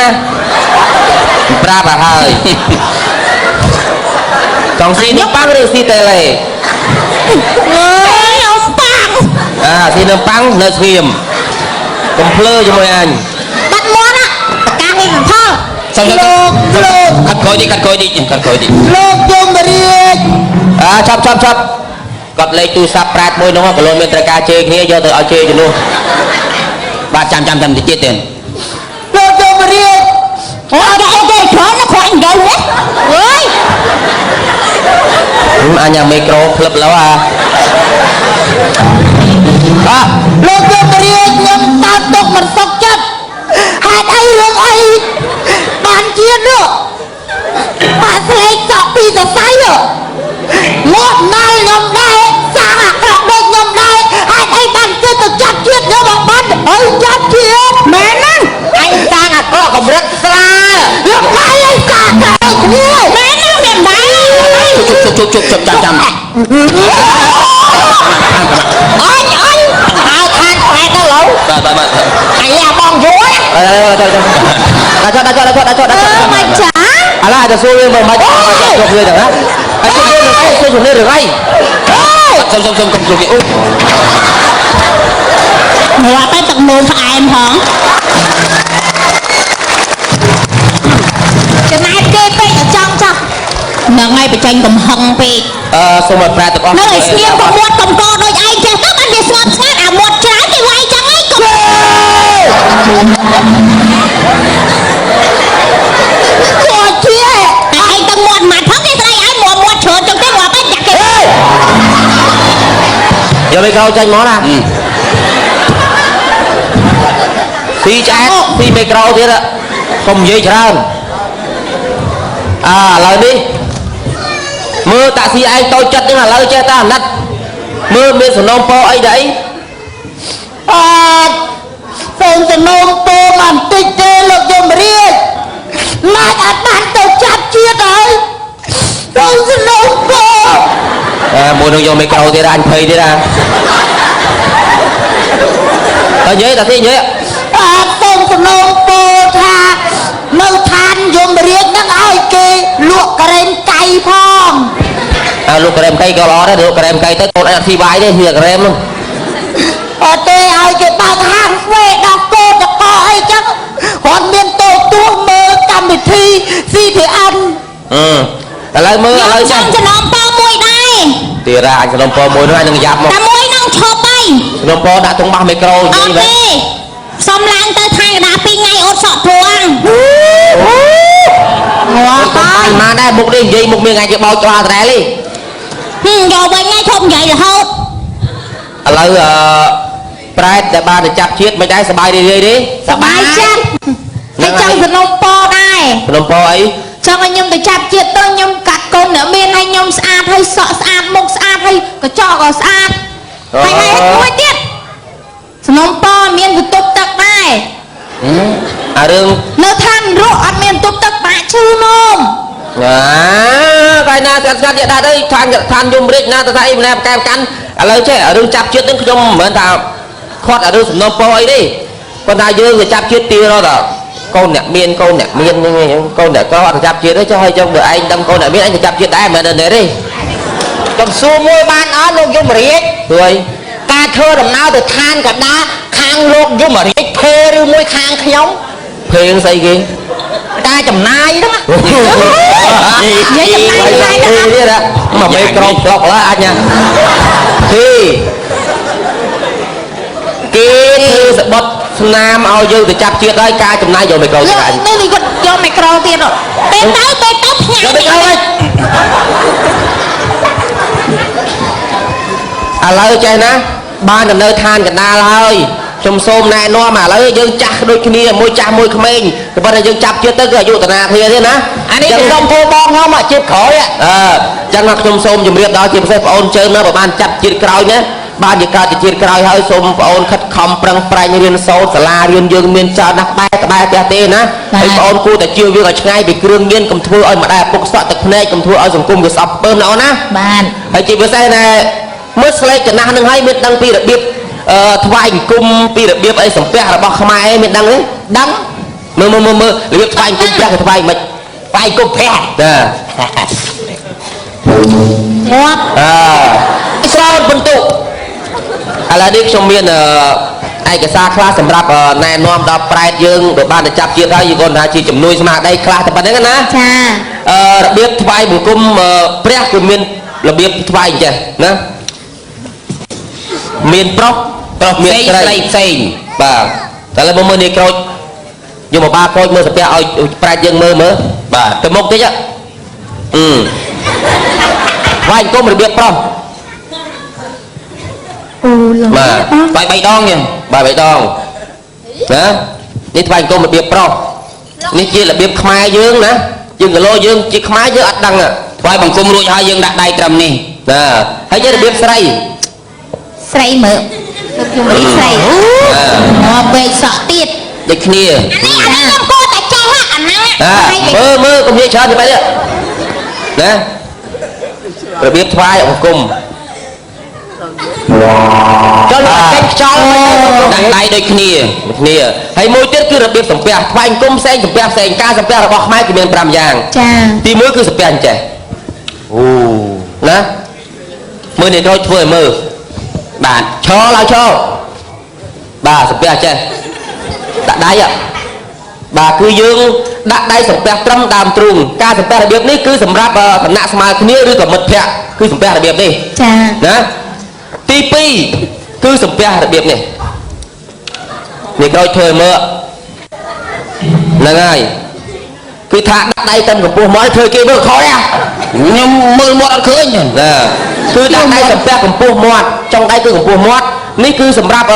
ណាប្រាប់ឲ្យហើយចង់ស៊ីនំប៉័ងឬស៊ីតេឡេ អើយអ៊ំប៉ាំង អាស៊ីនំប៉័ងនៅស្ងៀមកុំភ្លើជាមួយអញ បាត់មាត់តកាំងឯងផល សុំ លោកលោក កាត់ក្រោយតិចកាត់ក្រោយតិចកាត់ក្រោយតិច លោកយមរាជ អាឆាប់ឆាប់ឆាប់គាត់លេខទូរស័ព្ទប្រែតមួយនោះក៏លោកមានត្រូវការជេរគ្នាយកទៅឲ្យជេរជំនួស បាទចាំចាំចាំតិចទៀតទេ លោកយមរាជ អូយអីគេច្រើនណាស់ខ្វាញ់និយាយហ៎អើយ អញញ៉ាំមីក្រូផ្លឹបឡូវអាអា លោកយមរាជខ្ញុំតើទុកមិនសុខចិត្តហេតុអីរឿងអីបានជាតិនោះបាក់ស្លេកសក់ពីសរសៃហ៎ងាប់ណាល់ខ្ញុំដែរសាងអាក្រក់ដូចខ្ញុំដែរហេតុអីបានគេទៅចាប់ជាតិខ្ញុំមកបានហើយចាប់ជាតិ មែនហ្នឹង អញសាងអាក្រក់កម្រិតស្រាល លោកឯងសាងតែគ្នា មែនហ្នឹងវាមិនដែរ ជប់ជប់ជប់ជប់ចាំចាំ អញអញ ហៅខានប្រែទៅឡូវ បាទបាទបាទ អញអាបងយួរ អឺដាក់ចុះដាក់ចុះដាក់ចុះដាក់ចុះដាក់ចុះ អឺមិនចា ឥឡូវអាចទៅសួរវាមើលមិនជួបគ្នាចឹងណាហើយជួបគ្នារឿងអីសួរគ្នារឿងអី សុំសុំសុំកុំជួបគេអូ ងាប់ទៅទឹកនោមផ្អែមផងចំណែកគេពេកតែចង់ចោះហ្នឹងហើយបញ្ចេញកំហឹងពេក អឺសូមឲ្យប្រែទាំងអស់ ហ្នឹងឲ្យស្ងៀមកុំមាត់កុំកដូចឯងចេះទៅបានវាស្ងប់ស្ងាត់អាមាត់ច្រើនគេវាយចឹងឯងកុំ គាត់ជា តែឯងទៅមាត់ម៉ាត់ផងគេស្ដីឯងមាត់មាត់ច្រើនចឹងទេងាប់ឯងចាក់គេ យកមីក្រូចេញមកណាស៊ីឆ្អែតស៊ីមីក្រូទៀតកុំនិយាយច្រើនអាឥឡូវនេះមើលតាក់ស៊ីឯងតូចចិត្តហ្នឹងឥឡូវចេះតែអាណិតមើលមានសំណងពោអីដែរអី អត់សូមសំណូមពរបន្តិចទេលោកយមរាជម៉ែអត់បានទៅចាប់ជាតិហើយសូមសំណូមពរ អើមួយនឹងយកមីក្រូទៀតអញភ័យទៀតអាតើនិយាយតាស៊ីនិយាយ អត់សូមសំណូមពរថានៅឋានយមរាជនឹងឲ្យគេលក់ការ៉េមកៃផង អើលោកការ៉េមកៃក៏ល្អដែរលោកការ៉េមកៃទៅកូនអញអត់ស៊ីបាយទេស៊ីការ៉េមហ្នឹង អត់ទេឲ្យគេបើកហាងស្វេដល់កូនតកអីចឹងគាត់មានតូទួមើលកម្មវិធី CTN អឺឥឡូវមើលឥឡូវ ច ចាស់ ង់ចំណងប៉មួយដែរ ទីរ៉ាអញសំណពរមួយនោះអញនឹងយ៉ាប់មក តែមួយនឹងឈប់ហើយ សំណពរដាក់តុងបាសមីក្រូនិ អ យាយបែ ត់ទេសុំឡើងទៅថៃកណ្ដាល2ថ្ងៃអូតសក់ព្រាំង ងាប់ បានមកដែរមុខនេះនិយាយមុខមានថ្ងៃគេបោចក្បាលដដែលទេ ហឹមយកវិញហើយឈប់និយាយរហូត ឥឡូវអឺប្រែតដែលបានទៅចាប់ជាតិមិនដែរសបាយរីករាយទេ សបាយចិត្តហើយចង់សំណុំពរដែរ សំណពរអី ចង់ឲ្យខ្ញុំទៅចាប់ជាតិទៅខ្ញុំកាត់កូនអ្នកមានឲ្យខ្ញុំស្អាតហើយសក់ស្អាតមុខស្អាតហើយកញ្ចក់ក៏ស្អាតហើយហើយមួយទៀតសំណុំពរមានបន្ទប់ទឹកដែរ អារឿង នៅឋានរកអត់មានបន្ទប់ទឹកបាក់ឈឺនោម អាកាយណាស្កាត់ស្កាត់យកដាក់ទៅឋានឋានយមរាជណាទៅថាអីម្នាក់កែកាន់ឥឡូវចេះរឿងចាប់ជាតិនឹងខ្ញុំមិនមែនថាខាត់អារឿងសំណពរអីទេប៉ុន្តែយើងទៅចាប់ជាតិទីរត់កូនអ្នកមានកូនអ្នកមានហ្នឹងកូនអ្នកក្រអត់ទៅចាប់ជាតិទេចុះហើយចុះបើឯងដឹងកូនអ្នកមានឯងទៅចាប់ជាតិដែរមិនមែនទេ កំសួរមួយបានអត់លោកយមរាជ ព្រោះអី ការធ្វើដំណើរទៅឋានកដាខាងលោកយមរាជភេឬមួយខាងខ្ញុំ ភេងស្អីគេ ការចំណាយហ្នឹង និយាយចំណាយចំណាយទៅអត់ ទៀតមកមេក្រោកប្លុកឡើយអាចញ៉ាធីគេធ្វើសបុតស្នាមឲ្យយើងទៅចាប់ជាតិហើយការចំណាយយកមេក្រូ លើ ទៀតអញ នេះនេះគាត់យកមីក្រូទៀតពេលទៅពេលទៅផ្ញើ យកមេក្រូវិញឥឡូវចេះណាបានទៅនៅឋានកណ្ដាលហើយខ្ញុំសូមណែនាំឥឡូវយើងចាស់ដូចគ្នាមួយចាស់មួយក្មេងក៏ប៉ុន្តែយើងចាប់ជាតិទៅគឺអាយុតាគ្នាទេណា អានេះខ្ញុំធ្វើបងខ្ញុំអាជាតិក្រោយ អឺចឹងណាខ្ញុំសូមជម្រាបដល់ជាពិសេសបងអូនជើងណាបើបានចាប់ជាតិក្រោយណាបានជាកើតជាជាតិក្រោយហើយសូមបងអូនខិតខំប្រឹងប្រែងរៀនសូត្រសាលារៀនយើងមានច្រើនណាស់ក្បែរក្បែរផ្ទះទេណាហើយបងអូនគួរតែជៀសវាងឲ្យឆ្ងាយពីគ្រឿងញៀនកុំធ្វើឲ្យម្ដាយឪពុកសក់ទឹកភ្នែកកុំធ្វើឲ្យសង្គមវាស្អប់ពើមណាអូនណា បាទ ហើយជាពិសេសណែមើលស្លេកចំណាស់នឹងហើយមានដឹងពីរបៀបអឺថ្វាយអង្គមពីរបៀបអីសំពះរបស់ខ្មែរមានដឹងទេ ដឹង មើលមើលមើលមើលរបៀបថ្វាយអង្គមព្រះគេថ្វាយមិន ថ្វាយគុំព្រះ ណា ងាប់ អើស្រោតបន្ទុកឥឡូវនេះខ្ញុំមានឯកសារខ្លះសម្រាប់ណែនាំដល់ប្រែតយើងបើបានទៅចាប់ជាតិហើយយើងគាត់ថាជាជំនួយស្មារតីខ្លះតែប៉ុណ្្នឹងណា ចា អឺរបៀបថ្វាយបង្គំព្រះគឺមានរបៀបថ្វាយអញ្ចេះណាមានប្រុស ប្រុស មាន ផ្សេង ស្រី ស្រីផ្សេង បាទតែឥឡូវមកមើលនេះក្រូចយកមកបាក្រូចមើលសាពះឲ្យប្រែតយើងមើលមើល បាទ ទៅមុខតិចអឺថ្វាយបង្គំរបៀបប្រុស អូល បាទ បង ថ្វាយ3ដងយើង បាទបីដងណានេះថ្វាយបង្គំរបៀបប្រុសនេះជារបៀបខ្មែរយើងណាយើងគីឡូយើងជាខ្មែរយើងអត់ដឹងណា ថ្វាយបង្គំរួចហើយយើងដាក់ដៃត្រឹមនេះ ណាហើយជារបៀបស្រី ស្រីមើលលោកខ្ញុំរីស្រីងាប់វែកសក់ទៀត ដូចគ្នា នេះអានេះខ្ញុំគួរតែចេះអាហ្នឹង អាមើលមើលកុំនិយាយច្រើនទៅបែបនេះណារបៀបថ្វាយបង្គំ ចូលមកចេញខ្យល់មក ដាក់ដៃដូចគ្នា ដូចគ្នាហើយមួយទៀតគឺរបៀបសំពះថ្វាយបង្គំផ្សេងសំពះផ្សេងការសំពះរបស់ខ្មែរគឺមាន5យ៉ាង ចា ទី1គឺសំពះអញ្ចេះ អូ ណាមើលនេះក្រូចធ្វើឲ្យមើល បាទ ឈរឡើងឈរបាទសំពះចេះដាក់ដៃហ៎បាទគឺយើងដាក់ដៃសំពះត្រឹមដើមទ្រូងការសំពះរបៀបនេះគឺសម្រាប់តំណាក់ស្មើគ្នាឬក៏មិត្តភ័ក្តិគឺសំពះរបៀបនេះ ចា ណាទី2គឺសំពះរបៀបនេះនេះក្រោយធ្វើឲ្យមើលហ្នឹងហើយគឺថាដាក់ដៃត្រឹមកម្ពស់មាត់ធ្វើគេមើលខុសទេ ខ្ញុំមើលមាត់អត់ឃើញទេ ណាគឺដាក់ដៃសំពះកម្ពស់មាត់ចុងដៃគឺកម្ពស់មាត់នេះគឺសម្រាប់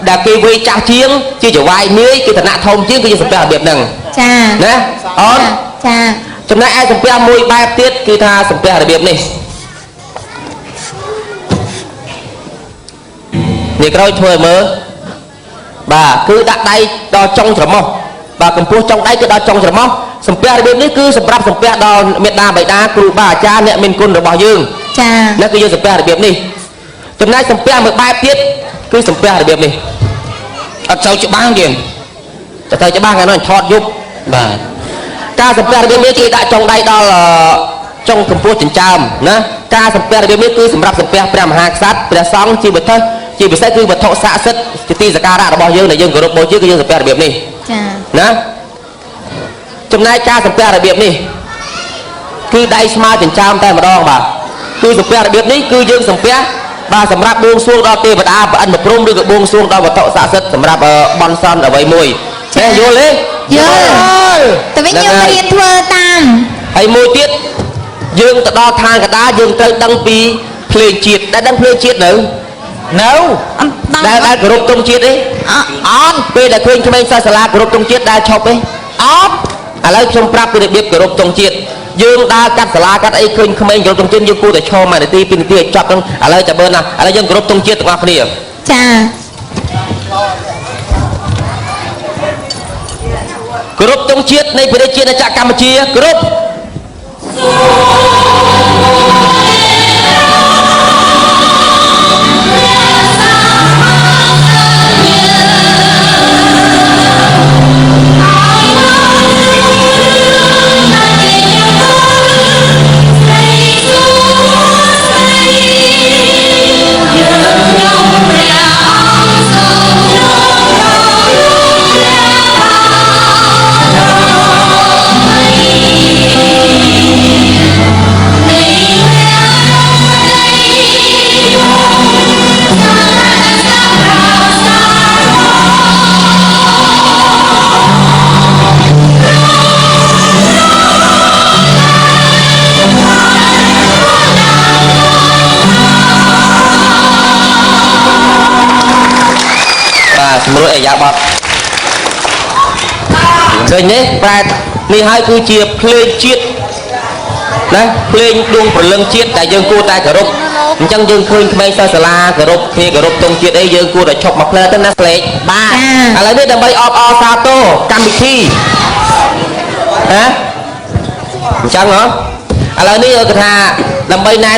ដែលគេវ័យចាស់ជាងជាចៅហ្វាយនាយគេឋានៈធំជាងគឺសំពះរបៀបហ្នឹង ចា ណាអូន ចា ចំណែកឯសំពះមួយបែបទៀតគឺថាសំពះរបៀបនេះនេះក្រោយធ្វើឲ្យមើលបាទគឺដាក់ដៃដល់ចុងច្រមុះបាទកម្ពស់ចុងដៃគឺដល់ចុងច្រមុះសំពះរបៀបនេះគឺសម្រាប់សំពះដល់មេដាបិតាគ្រូបាអាចារ្យអ្នកមានគុណរបស់យើង ចា ណាគឺយើងសំពះរបៀបនេះចំណែកសំពះមួយបែបទៀតគឺសំពះរបៀបនេះ អត់សូវច្បាស់យើង តែទៅច្បាស់ថ្ងៃនោះថតយប់ បាទ ការសំពះរបៀបនេះគឺដាក់ចុងដៃដល់ចុងកម្ពស់ចិញ្ចើមណាការសំពះរបៀបនេះគឺសម្រាប់សំពះព្រះមហាក្សត្រព្រះសង្ឃជាវត្ថុជាពិសេសគឺវត្ថុស័ក្តិសិទ្ធិជាទីសក្ការៈរបស់យើងដែលយើងគោរពបូជាគឺយើងសំពះរបៀបនេះ ចា ណាចំណែកការសំពះរបៀបនេះគឺដៃស្មើចិញ្ចើមតែម្ដងបាទគឺសំពះរបៀបនេះគឺយើងសំពះបាទសម្រាប់បួងសួងដល់ទេវតាប្រអិនប្រព្រំឬក៏បួងសួងដល់វត្ថុស័ក្តិសិទ្ធិសម្រាប់បន់ស្រន់អ្វីមួយទេយល់ទេ យល់តែវិញខ្ញុំរៀនធ្វើតាម ហើយមួយទៀតយើងទៅដល់ឋានកដាលយើងត្រូវដឹងពីភ្លេងជាតិដែលដឹងភ្លេងជាតិនៅ នៅ អត់ដឹង ដែលដែលគោរពទង់ជាតិទេ អត់ ពេលដែលឃើញក្មេងសិស្សសាលាគោរពទង់ជាតិដែលឈប់ទេ អត់ ឥឡូវខ្ញុំប្រាប់ពីរបៀបគោរពទង់ជាតិយើងដើរកាត់សាលាកាត់អីឃើញក្មេងគោរពទង់ជាតិយើងគួរតែឈរ1នាទី2នាទីឲ្យចប់ហ្នឹងឥឡូវចាំមើលណាឥឡូវយើងគោរពទង់ជាតិទាំងអស់គ្នា ចា គោរពទង់ជាតិនៃប្រជាជាតិចក្រកម្ពុជាគោរពបាទសម្រួលអេយ៉ាបតឃើញទេប្រែតនេះហើយគឺជាភ្លេងជាតិណាភ្លេងដួងព្រលឹងជាតិដែលយើងគួរតែគោរពអញ្ចឹងយើងឃើញក្មេងសិស្សសាលាគោរពគ្នាគោរពទង់ជាតិអីយើងគួរតែឈប់មកផ្លែទៅណាស្លេក បាទ ឥឡូវនេះដើម្បីអបអរសាទរកម្មវិធីណាអញ្ចឹងហ៎ឥឡូវនេះគេថាដើម្បីណែ